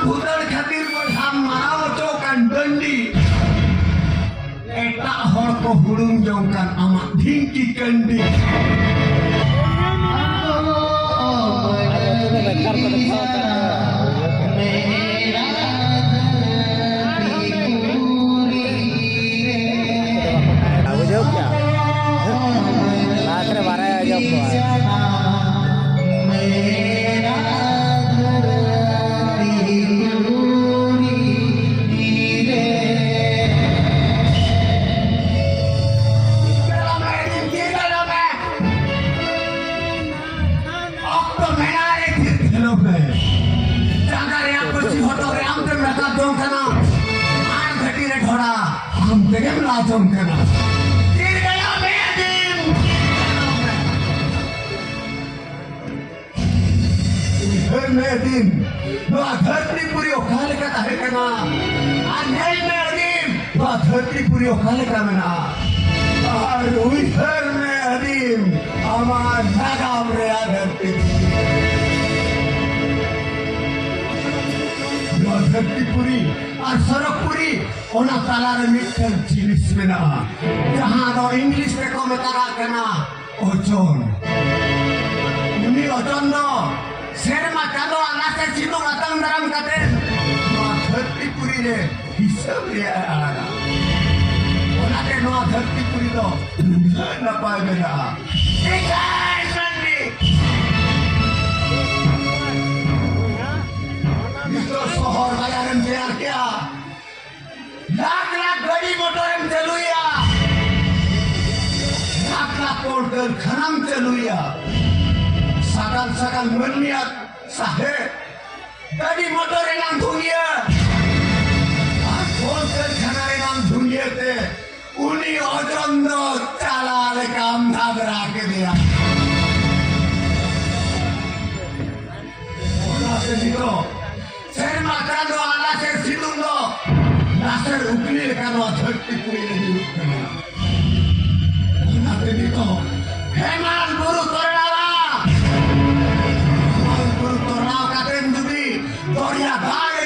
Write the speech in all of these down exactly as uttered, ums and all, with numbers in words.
ᱵᱷᱩᱫᱟᱹᱲ ᱠᱷᱟᱹᱛᱤᱨ ᱵᱚᱭᱦᱟᱢ ᱢᱟᱨᱟᱣ ᱦᱚᱪᱚ ᱠᱟᱱ ᱰᱟᱹᱱᱰᱤ, ᱮᱴᱟᱜ ᱦᱚᱲ ᱠᱚ ᱦᱩᱲᱩᱝ ᱡᱚᱝ ᱠᱟᱱ ᱟᱢᱟᱜ ᱰᱷᱤᱝᱠᱤ ᱠᱟᱹᱱᱰᱤ᱾ ᱵᱩᱡᱷᱟᱹᱣ ᱠᱮᱜᱼᱟ? ᱞᱟᱦᱟ ᱠᱚᱨᱮ ᱵᱟᱨᱟᱭ ᱟᱸᱡᱚᱢ ᱠᱚᱣᱟ᱾ ᱚᱠᱛᱚ ᱢᱮᱱᱟᱜ ᱨᱮ ᱛᱷᱤᱨ ᱠᱷᱮᱞᱳᱜ ᱢᱮ᱾ ᱡᱟᱸᱜᱟ ᱨᱮᱭᱟᱜ ᱯᱟᱹᱪᱷᱤ ᱦᱚᱴᱚᱜ ᱨᱮ ᱟᱢ ᱛᱮᱢ ᱨᱟᱠᱟᱵ ᱡᱚᱝ ᱠᱟᱱᱟ᱾ ᱟᱨ ᱜᱷᱟᱹᱴᱤ ᱨᱮ ᱰᱷᱚᱲᱟ ᱟᱢ ᱛᱮᱜᱮᱢ ᱞᱟ ᱡᱚᱝ ᱠᱟᱱᱟ᱾ ᱛᱷᱤᱨ ᱠᱷᱮᱞᱳᱜ ᱢᱮ ᱟᱹᱫᱤᱢ, ᱛᱷᱤᱨ ᱠᱷᱮᱞᱳᱜ ᱢᱮ᱾ ᱩᱭᱦᱟᱹᱨ ᱢᱮ ᱟᱹᱫᱤᱢ, ᱱᱚᱣᱟ ᱫᱷᱟᱹᱨᱛᱤ ᱯᱩᱨᱤ ᱚᱠᱟ ᱞᱮᱠᱟ ᱛᱟᱦᱮᱸ ᱠᱟᱱᱟ᱾ ᱟᱨ ᱧᱮᱞ ᱢᱮ ᱟᱹᱫᱤᱢ, ᱱᱚᱣᱟ ᱫᱷᱟᱹᱨᱛᱤ ᱯᱩᱨᱤ ᱚᱠᱟ ᱞᱮᱠᱟ ᱢᱮᱱᱟᱜᱼᱟ᱾ ᱟᱨ ᱩᱭᱦᱟᱹᱨ ᱢᱮ ᱟᱹᱫᱤᱢ, ᱟᱢᱟᱜ ᱱᱟᱜᱟᱢ ᱨᱮᱭᱟᱜ ᱫᱷᱟᱹᱨᱛᱤ ᱯᱩᱨᱤ᱾ ᱱᱚᱣᱟ ᱫᱷᱟᱹᱨᱛᱤ ᱯᱩᱨᱤ ᱟᱨ ᱥᱚᱨᱚᱜᱽ ᱯᱩᱨᱤ, ᱚᱱᱟ ᱛᱟᱞᱟᱨᱮ ᱢᱤᱫᱴᱟᱝ ᱡᱤᱱᱤᱥ ᱢᱮᱱᱟᱜᱼᱟ, ᱡᱟᱦᱟᱸ ᱫᱚ ᱤᱝᱞᱤᱥ ᱛᱮᱠᱚ ᱢᱮᱛᱟᱜ ᱠᱟᱱᱟ ᱳᱡᱚᱱ᱾ ᱩᱱᱤ ᱳᱡᱚᱱ ᱫᱚ ᱥᱮᱨᱢᱟ ᱪᱟᱸᱫᱳ ᱟᱨ ᱱᱟᱥᱮ ᱥᱤᱛᱩᱝ ᱟᱛᱟᱝ ᱫᱟᱨᱟᱢ ᱠᱟᱛᱮ ᱱᱚᱣᱟ ᱫᱷᱟᱹᱨᱛᱤ ᱯᱩᱨᱤ ᱨᱮ ᱦᱤᱥᱟᱹᱵ ᱨᱮᱭᱟᱜ ᱮ ᱟᱲᱟᱜᱟ᱾ ᱚᱱᱟᱛᱮ ᱱᱚᱣᱟ ᱫᱷᱟᱹᱨᱛᱤ ᱯᱩᱨᱤ ᱫᱚ ᱱᱩᱱᱟᱹᱜ ᱱᱟᱯᱟᱭ ᱢᱮᱱᱟᱜᱼᱟ᱾ ᱱᱤᱛᱚᱜ ᱱᱤᱛᱚᱜ ᱥᱚᱦᱚᱨ ᱵᱟᱡᱟᱨᱮᱢ ᱛᱮᱭᱟᱨ ᱠᱮᱜᱼᱟ, ᱞᱟᱠᱷ ᱞᱟᱠᱷ ᱜᱟᱹᱰᱤ ᱢᱚᱴᱚᱨᱮᱢ ᱪᱟᱹᱞᱩᱭᱟ, ᱞᱟᱠᱷ ᱞᱟᱠᱷ ᱠᱚᱞ ᱠᱟᱹᱨᱠᱷᱟᱱᱟᱢ ᱪᱟᱹᱞᱩᱭᱟ, ᱥᱟᱜᱟᱞ ᱥᱟᱜᱟᱞ ᱢᱟᱹᱱᱢᱤᱭᱟᱜ ᱥᱟᱦᱮᱫ ᱜᱟᱹᱰᱤ ᱢᱚᱴᱚᱨ ᱨᱮᱱᱟᱝ ᱫᱷᱩᱝᱜᱤᱭᱟᱹ ᱟᱨ ᱠᱚᱞ ᱠᱟᱹᱨᱠᱷᱟᱱᱟ ᱨᱮᱱᱟᱝ ᱫᱷᱩᱝᱜᱤᱭᱟᱹ ᱛᱮ ᱩᱱᱤ ᱳᱡᱚᱱ ᱫᱚ ᱪᱟᱞᱟ ᱞᱮᱠᱟᱢ ᱫᱷᱟᱫᱽᱨᱟ ᱠᱮᱫᱮᱭᱟ᱾ ᱚᱱᱟᱛᱮ ᱱᱤᱛᱚᱜ ᱥᱮᱨᱢᱟ ᱪᱟᱸᱫᱳ ᱟᱨ ᱱᱟᱥᱮ ᱥᱤᱛᱩᱝ ᱫᱚ ᱱᱟᱥᱮᱨ ᱩᱜᱽᱱᱤ ᱞᱮᱠᱟ ᱱᱚᱣᱟ ᱫᱷᱟᱹᱨᱛᱤ ᱯᱩᱨᱤ ᱨᱮ ᱧᱩᱨᱩᱜ ᱠᱟᱱᱟ᱾ ᱚᱱᱟᱛᱮ ᱱᱤᱛᱚᱜ ᱦᱮᱢᱟᱞ ᱵᱩᱨᱩ ᱛᱚᱨᱲᱟᱣᱟ᱾ ᱦᱮᱢᱟᱞ ᱵᱩᱨᱩ ᱛᱚᱨᱲᱟᱣ ᱠᱟᱛᱮᱢ ᱡᱩᱫᱤ ᱫᱚᱨᱭᱟ ᱫᱟᱜ ᱮ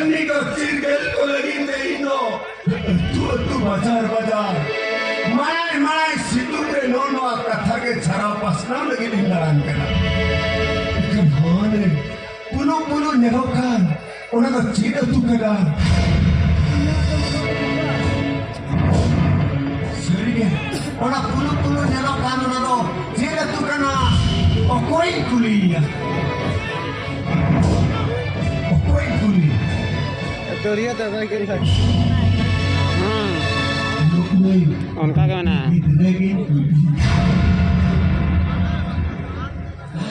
ᱱᱤᱛᱚᱜ ᱪᱤᱨᱜᱟᱹᱞ ᱠᱚ ᱞᱟᱹᱜᱤᱫ ᱛᱮ ᱤᱧ ᱫᱚ ᱟᱹᱛᱩ ᱟᱹᱛᱩ, ᱵᱟᱡᱟᱨ ᱵᱟᱡᱟᱨ, ᱢᱟᱲᱟᱭ ᱢᱟᱲᱟᱭ ᱥᱤᱛᱩᱝ ᱨᱮ ᱱᱚᱜᱼᱚ ᱱᱚᱣᱟ ᱠᱟᱛᱷᱟ ᱜᱮ ᱪᱷᱟᱨᱟᱣ ᱯᱟᱥᱱᱟᱣ ᱞᱟᱹᱜᱤᱫ ᱤᱧ ᱫᱟᱬᱟᱱ ᱠᱟᱱᱟ᱾ ᱮᱱᱠᱷᱟᱱ ᱦᱚᱸ ᱯᱩᱞᱩ ᱯᱩᱞᱩ ᱧᱮᱞᱚᱜ ᱠᱟᱱ, ᱚᱱᱟ ᱫᱚ ᱪᱮᱫ ᱟᱹᱛᱩ ᱠᱟᱱᱟ? ᱥᱟᱹᱨᱤᱜᱮ, ᱚᱱᱟ ᱯᱩᱞᱩ ᱯᱩᱞᱩ ᱧᱮᱞᱚᱜ ᱠᱟᱱ, ᱚᱱᱟ ᱫᱚ ᱪᱮᱫ ᱟᱹᱛᱩ ᱠᱟᱱᱟ? ᱚᱠᱚᱭᱤᱧ ᱠᱩᱞᱤᱭᱮᱭᱟ? ᱚᱠᱚᱭᱤᱧ ᱠᱩᱞᱤ? ᱛᱚᱲᱤᱭᱟ ᱫᱚ ᱵᱟᱭ ᱠᱩᱞᱤ᱾ ᱦᱮᱸ᱾ ᱱᱩᱭ ᱚᱱᱠᱟ ᱜᱮ ᱢᱮᱱᱟᱜᱼᱟ᱾ ᱜᱤᱫᱽᱨᱟᱹ ᱜᱤᱧ ᱠᱩᱞᱤ᱾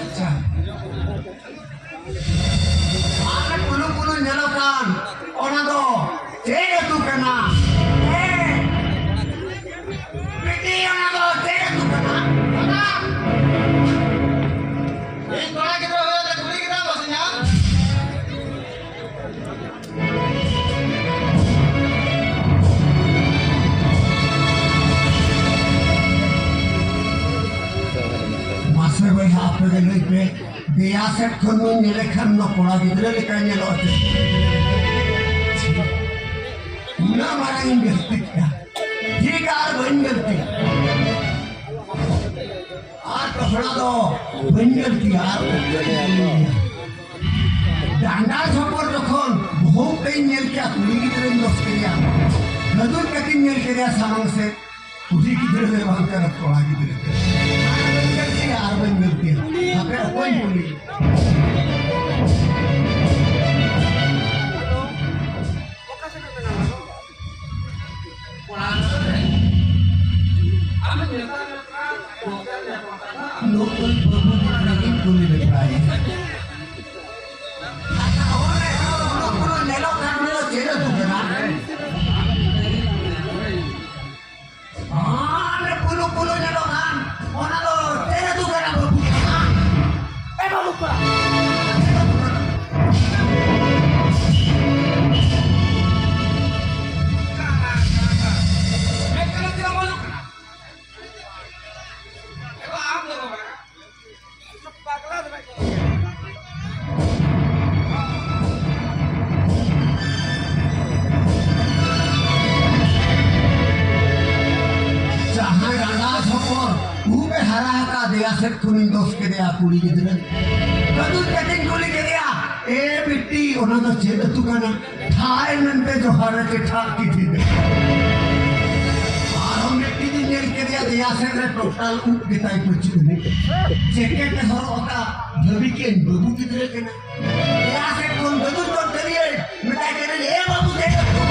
ᱟᱪᱪᱷᱟ᱾ ᱟᱨ ᱯᱩᱞᱩ ᱯᱩᱞᱩ ᱧᱮᱞᱚᱜ ᱠᱟᱱ, ᱚᱱᱟ ᱫᱚ ᱪᱮᱫ ᱟᱹᱛᱩ ᱠᱟᱱᱟ? ᱦᱮᱸ? ᱵᱤᱴᱤ, ᱚᱱᱟ ᱫᱚ ᱪᱮᱫ ᱟᱹᱛᱩ ᱠᱟᱱᱟ? ᱚᱱᱟ? ᱤᱧ ᱠᱚᱲᱟ ᱜᱤᱫᱽᱨᱟᱹ ᱦᱩᱭ ᱠᱟᱛᱮ ᱠᱩᱲᱤ ᱜᱤᱫᱽᱨᱟᱹ ᱵᱟᱹᱧ ᱧᱟᱢ? ᱢᱟᱥᱮ ᱵᱚᱭᱦᱟ, ᱟᱯᱮ ᱜᱮ ᱞᱟᱹᱭ ᱯᱮ, ᱫᱮᱭᱟ ᱥᱮᱫ ᱠᱷᱚᱱ ᱵᱚᱱ ᱧᱮᱞᱮ ᱠᱷᱟᱱ ᱫᱚ ᱠᱚᱲᱟ ᱜᱤᱫᱽᱨᱟᱹ ᱞᱮᱠᱟᱭ ᱧᱮᱞᱚᱜᱼᱟ ᱪᱮ? ᱩᱱᱟᱹᱜ ᱢᱟᱨᱟᱝ ᱤᱧ ᱜᱟᱹᱞᱛᱤ ᱠᱮᱫᱟ, ᱴᱷᱤᱠ ᱟᱨ ᱵᱟᱹᱧ ᱜᱟᱹᱞᱛᱤᱭᱟ, ᱟᱨ ᱫᱚᱦᱲᱟ ᱫᱚ ᱵᱟᱹᱧ ᱜᱟᱹᱞᱛᱤᱭᱟ, ᱟᱨ ᱰᱟᱸᱰᱟ ᱡᱷᱚᱯᱚᱨ ᱡᱚᱠᱷᱚᱱ ᱵᱚᱦᱩ ᱛᱮᱧ ᱧᱮᱞ ᱠᱮᱭᱟ, ᱠᱩᱲᱤ ᱜᱤᱫᱽᱨᱟᱹᱧ ᱫᱚᱥ ᱠᱮᱫᱮᱭᱟ, ᱞᱟᱹᱫᱩᱡ ᱠᱟᱛᱮᱧ ᱧᱮᱞ ᱠᱮᱫᱮᱭᱟ ᱥᱟᱢᱟᱝ ᱥᱮᱫ, ᱠᱩᱲᱤ ᱜᱤᱫᱽᱨᱟᱹ ᱫᱚ ᱵᱟᱝ ᱠᱟᱱᱟ, ᱠᱚᱲᱟ ᱜᱤᱫᱽᱨᱟᱹ ᱠᱟᱱᱟ᱾ ᱟᱨ ᱵᱟᱹᱧ ᱜᱟᱹᱞᱛᱤᱭᱟ, ᱟᱨ ᱵᱟᱹᱧ ᱜᱟᱹᱞᱛᱤᱭᱟ᱾ ᱦᱟᱯᱮ ᱚᱠᱚᱭ ᱠᱩᱞᱤ? ᱱᱩᱠᱩ ᱵᱟᱹᱵᱩ ᱜᱤᱫᱽᱨᱟᱹ ᱜᱮ ᱠᱩᱞᱤ ᱞᱮᱠᱷᱟᱭ᱾ ᱟᱪᱪᱷᱟ, ᱦᱚᱲ ᱨᱮ ᱦᱚᱲ ᱯᱩᱨᱟᱹ ᱯᱩᱨᱟᱹ ᱧᱮᱞᱚᱜ ᱠᱟᱱ ᱫᱚ ᱪᱮᱫ ᱟᱹᱛᱩ ᱠᱟᱱᱟ? ᱦᱟᱱᱮ ᱯᱩᱞᱩ ᱯᱩᱞᱩ ᱧᱮᱞᱚᱜ ᱠᱟᱱ, ᱚᱱᱟ ᱫᱚ ᱪᱮᱫ ᱟᱹᱛᱩ ᱠᱟᱱᱟ ᱵᱟᱹᱵᱩ? ᱮ ᱵᱟᱹᱵᱩ ᱠᱚᱲᱟ! ᱥᱮᱫ ᱠᱷᱚᱱᱤᱧ ᱫᱚᱥ ᱠᱮᱫᱮᱭᱟ ᱠᱩᱲᱤ ᱜᱤᱫᱽᱨᱟᱹ᱾ ᱠᱟᱹᱴᱩᱡ ᱠᱟᱹᱴᱤᱡ ᱠᱩᱞᱤ ᱠᱮᱫᱮᱭᱟ, "ᱮ ᱵᱤᱴᱤ, ᱚᱱᱟ ᱫᱚ ᱪᱮᱫ ᱟᱹᱛᱩ ᱠᱟᱱᱟ?" ᱴᱷᱟᱭ ᱢᱮᱱᱛᱮ ᱡᱚᱦᱟᱨ ᱨᱮ ᱪᱮᱴᱷᱟᱜ ᱠᱤᱫᱤᱧᱟ᱾ ᱟᱨᱦᱚᱸ ᱢᱤᱫᱴᱤᱡ ᱤᱧ ᱧᱮᱞ ᱠᱮᱫᱮᱭᱟ, ᱫᱮᱭᱟ ᱥᱮᱫ ᱨᱮ ᱴᱳᱴᱟᱞ ᱩᱵ ᱜᱮᱛᱟᱭ ᱯᱟᱹᱪᱩᱜ ᱮᱱᱮᱡ᱾ ᱡᱮᱠᱮᱴ ᱮ ᱦᱚᱨᱚᱜ ᱟᱠᱟᱫ, ᱵᱷᱟᱹᱵᱤ ᱠᱮᱫᱟᱹᱧ ᱵᱟᱹᱵᱩ ᱜᱤᱫᱽᱨᱟᱹ ᱠᱟᱱᱟ᱾ ᱫᱮᱭᱟ ᱥᱮᱫ ᱠᱷᱚᱱ ᱵᱟᱹᱵᱩ ᱫᱚ ᱛᱟᱹᱨᱤᱭᱟᱹ ᱢᱮᱛᱟᱭ ᱠᱟᱹᱱᱟᱹᱧ, "ᱮ ᱵᱟᱹᱵᱩ, ᱫᱮᱡ ᱟᱠᱚ!"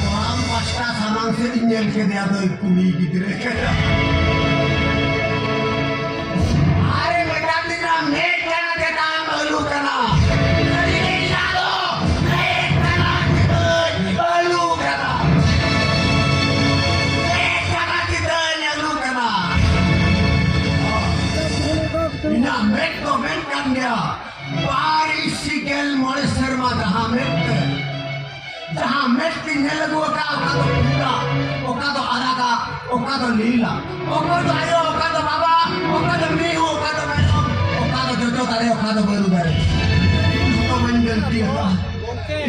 ᱠᱚᱲᱟᱢ ᱯᱟᱥᱴᱟ ᱥᱟᱢᱟᱝ ᱥᱮᱫ ᱤᱧ ᱧᱮᱞ ᱠᱮᱫᱮᱭᱟ, ᱫᱚᱭ ᱠᱩᱲᱤ ᱜᱤᱫᱽᱨᱟᱹ ᱠᱟᱱᱟ᱾ ᱟᱨᱮ ᱢᱮᱛᱟ ᱫᱤᱧᱟ, ᱢᱮᱫ ᱠᱟᱱᱟ ᱪᱮᱛᱟᱱ ᱟᱹᱞᱩ ᱠᱟᱱᱟ᱾ ᱥᱟᱹᱨᱤ ᱜᱮ ᱤᱧᱟᱜ ᱫᱚ ᱢᱮᱫ ᱠᱟᱱᱟ ᱪᱮᱛᱟᱱ ᱟᱹᱞᱩ ᱠᱟᱱᱟ᱾ ᱢᱮᱫ ᱠᱟᱱᱟ ᱪᱮᱛᱟᱱ ᱟᱹᱞᱩ ᱠᱟᱱᱟ᱾ ᱤᱧᱟᱜ ᱢᱮᱫ ᱫᱚ ᱢᱮᱫ ᱠᱟᱱ ᱜᱮᱭᱟ᱾ ᱵᱟᱨ ᱤᱥᱤ ᱜᱮᱞ ᱢᱚᱬᱮ ᱥᱮᱨᱢᱟ ᱡᱟᱦᱟᱸ ᱢᱮᱫ ᱛᱮ, ᱡᱟᱦᱟᱸ ᱢᱮᱫ ᱛᱮ ᱧᱮᱞ ᱟᱹᱜᱩ ᱟᱠᱟᱫ, ᱚᱠᱟ ᱫᱚ ᱯᱩᱸᱰᱟ, ᱚᱠᱟ ᱫᱚ ᱟᱨᱟᱜᱟ, ᱚᱠᱟ ᱫᱚ ᱞᱤᱞᱟ, ᱚᱠᱚᱭ ᱫᱚ ᱟᱭᱳ, ᱚᱠᱟ ᱫᱚ ᱵᱟᱵᱟ, ᱚᱠᱟ ᱫᱚ ᱢᱤᱦᱩ, ᱚᱠᱟ ᱫᱚ ᱢᱮᱨᱚᱢ, ᱚᱠᱟ ᱫᱚ ᱡᱚᱡᱚ ᱫᱟᱨᱮ, ᱚᱠᱟ ᱫᱚ ᱵᱟᱹᱨᱩ ᱫᱟᱨᱮ, ᱡᱚᱛᱚ ᱵᱟᱹᱧ ᱜᱟᱹᱞᱛᱤ ᱟᱠᱟᱫᱼᱟ᱾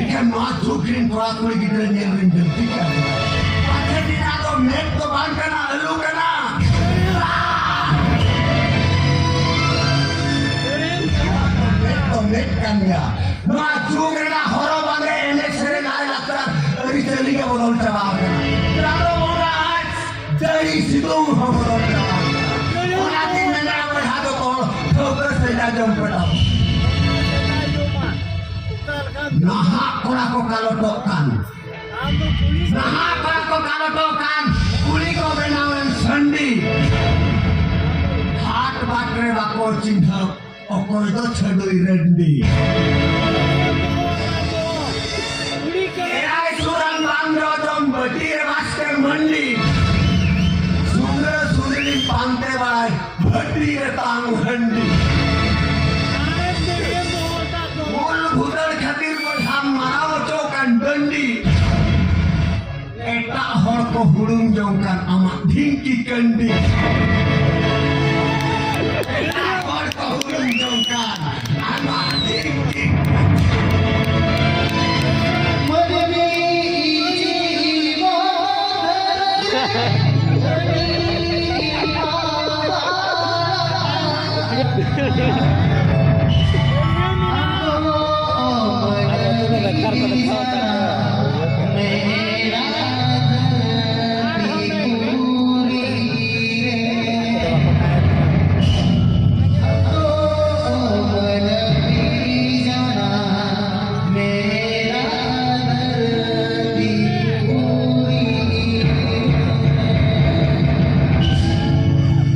ᱮᱠᱷᱟᱱ ᱱᱚᱣᱟ ᱡᱩᱜᱽ ᱨᱮᱱ ᱠᱚᱲᱟ ᱠᱩᱲᱤ ᱜᱤᱫᱽᱨᱟᱹ ᱧᱮᱞ ᱨᱮᱱ ᱡᱟᱹᱥᱛᱤ ᱠᱟᱱ ᱜᱮᱭᱟ᱾ ᱯᱟᱪᱮ ᱱᱤᱭᱟᱹ ᱫᱚ ᱢᱮᱫ ᱫᱚ ᱵᱟᱝ ᱠᱟᱱᱟ, ᱟᱹᱞᱩ ᱠᱟᱱᱟ᱾ ᱢᱮᱫ ᱫᱚ ᱢᱮᱫ ᱠᱟᱱ ᱜᱮᱭᱟ᱾ ᱱᱚᱣᱟ ᱡᱩᱜᱽ ᱨᱮᱱᱟᱜ ᱦᱚᱨᱚᱜ ᱵᱟᱸᱫᱮ, ᱮᱱᱮᱡ ᱥᱮᱨᱮᱧ, ᱞᱟᱭ ᱞᱟᱠᱪᱟᱨ, ᱟᱹᱨᱤᱪᱟᱹᱞᱤ ᱜᱮ ᱵᱚᱫᱚᱞ ᱪᱟᱵᱟ ᱟᱠᱟᱱᱟ᱾ ᱪᱟᱸᱫᱚ ᱵᱚᱸᱜᱟ ᱟᱡ ᱡᱟᱹᱲᱤ ᱥᱤᱛᱩᱝ ᱦᱚᱸ ᱵᱚᱫᱚᱞ ᱪᱟᱵᱟ ᱟᱠᱟᱱᱟ᱾ ᱚᱱᱟᱛᱤᱧ ᱢᱮᱱᱟ, ᱵᱚᱭᱦᱟ ᱫᱚ ᱠᱚ ᱴᱷᱟᱹᱣᱠᱟᱹ ᱥᱮᱫ ᱟᱸᱡᱚᱢ ᱯᱮ ᱛᱟᱵᱚᱱ᱾ ᱱᱟᱦᱟᱜ ᱠᱚᱲᱟ ᱠᱚ ᱠᱟᱞᱚᱴᱚᱜ ᱠᱟᱱ, ᱱᱟᱦᱟᱜ ᱠᱚᱲᱟ ᱠᱚ ᱠᱟᱞᱚᱴᱚᱜ ᱠᱟᱱ, ᱠᱩᱲᱤ ᱠᱚ ᱵᱮᱱᱟᱣᱮᱱ ᱥᱟᱺᱰᱤ᱾ ᱦᱟᱴ ᱵᱟᱴ ᱨᱮ ᱵᱟᱠᱚ ᱪᱤᱱᱦᱟᱹᱣ, ᱚᱠᱚᱭ ᱫᱚ ᱪᱷᱟᱹᱰᱩᱭ ᱨᱟᱺᱰᱤ᱾ ᱮᱭᱟᱭ ᱥᱩᱨᱟᱱ ᱵᱟᱝ ᱡᱚᱡᱚᱢ ᱵᱟᱹᱴᱤ ᱨᱮ ᱵᱟᱥᱠᱮ ᱢᱟᱹᱱᱰᱤ᱾ ᱥᱩᱸᱫᱽᱨᱟᱹ ᱥᱩᱸᱫᱽᱨᱤ ᱯᱟᱱᱛᱮ ᱵᱟᱲᱟᱭ ᱵᱷᱟᱹᱴᱤ ᱨᱮ ᱛᱟᱝ ᱦᱟᱺᱰᱤ᱾ ᱩᱞ ᱵᱷᱩᱫᱟᱹᱲ ᱠᱷᱟᱹᱛᱤᱨ ᱵᱚᱭᱦᱟ ᱢᱟᱨᱟᱣ ᱦᱚᱪᱚ ᱠᱟᱱ ᱰᱟᱹᱱᱰᱤ᱾ ᱮᱴᱟᱜ ᱦᱚᱲ ᱠᱚ ᱦᱩᱲᱩᱝ ᱡᱚᱝ ᱠᱟᱱ ᱟᱢᱟᱜ ᱰᱷᱤᱝᱠᱤ ᱠᱟᱹᱱᱰᱤ᱾ ᱮᱴᱟᱜ ᱦᱚᱲ ᱠᱚ ᱦᱩᱲᱩᱝ ᱡᱚᱝ ᱠᱟᱱ ᱟᱢᱟᱜ ᱰᱷᱤᱝᱠᱤ ᱠᱟᱹᱱᱰᱤ᱾ ᱟᱫᱚ ᱱᱤᱛᱚᱜ ᱫᱚ ᱵᱮᱠᱟᱨ ᱠᱚ ᱫᱮᱠᱷᱟᱣ ᱟᱠᱟᱫ ᱠᱚᱣᱟ᱾